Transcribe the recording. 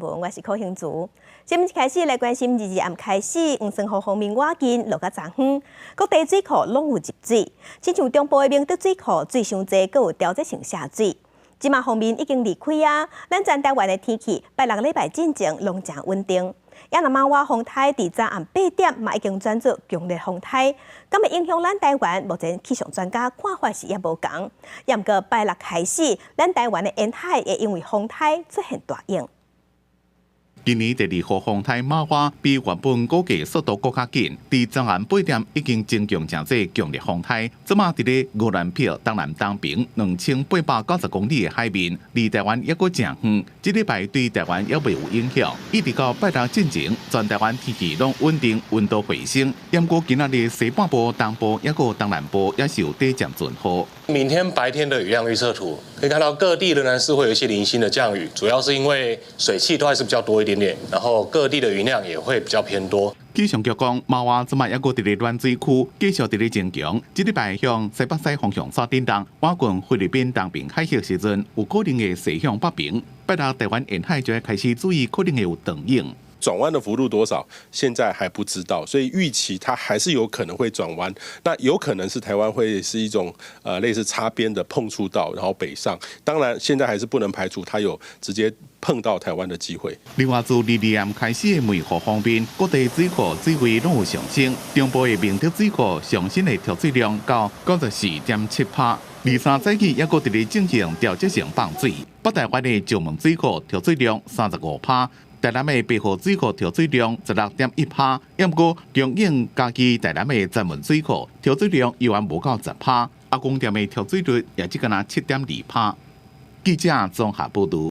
聞，我是柯興竹。新聞一開始來關心，二二暗開始，黃酸雨方面倚近落較濟遠，各地水庫攏有入水，親像中部的明德水庫水傷濟，閣有調節性下水。這馬鋒面已經離開啊，咱全台灣的天氣拜六禮拜進前攏誠穩定。也若瑪娃風颱佇昨暗8點嘛已經轉做強烈風颱，敢會影響咱台灣？目前氣象專家看法是猶無仝。也毋過拜六開始，咱台灣的沿海會因為風颱出現大湧。今年第二號風颱瑪娃比原本估計速度閣較緊，佇昨暗8點已經增強成做強烈風颱。這馬佇咧牛蘭票東南東爿2890公里的海面，離台灣猶閣誠遠。這禮拜對台灣猶未有影響，一直到拜六進前，全台灣天氣攏穩定，溫度回升。毋過今仔日西半部、東部猶閣東南部也是有短暫陣雨。明天白天的雨量預測圖，可以看到各地仍然是會有一些零星的降雨，主要是因為水汽都還是比較多一點點，然後各地的雲量也會比較偏多。氣象局講，瑪娃這馬猶閣佇咧暖水區，繼續佇咧增強。這禮拜向西北西方向煞振動，倚近菲律賓東爿海域時陣，有可能會勢向北爿。拜六台灣沿海就會開始注意，可能會有長湧。轉彎的幅度多少，現在還不知道，所以預期它還是有可能會轉彎。那有可能是台灣會是一種類似擦邊的碰觸到，然後北上。當然，現在還是不能排除它有直接碰到台灣的機會。另外，自二二暗開始的梅雨方面，各地水庫水位攏有上升，中部的明德水庫上新的調水量到94.7%。二三早起猶閣佇咧進行調節性放水，北台灣的石門水庫調水量35%。台南的白河水庫調水量16.1%，毋過供應嘉義台南的石門水庫調水量猶原無夠10%，阿公店的調水率也只敢若7.2%。記者綜合報導。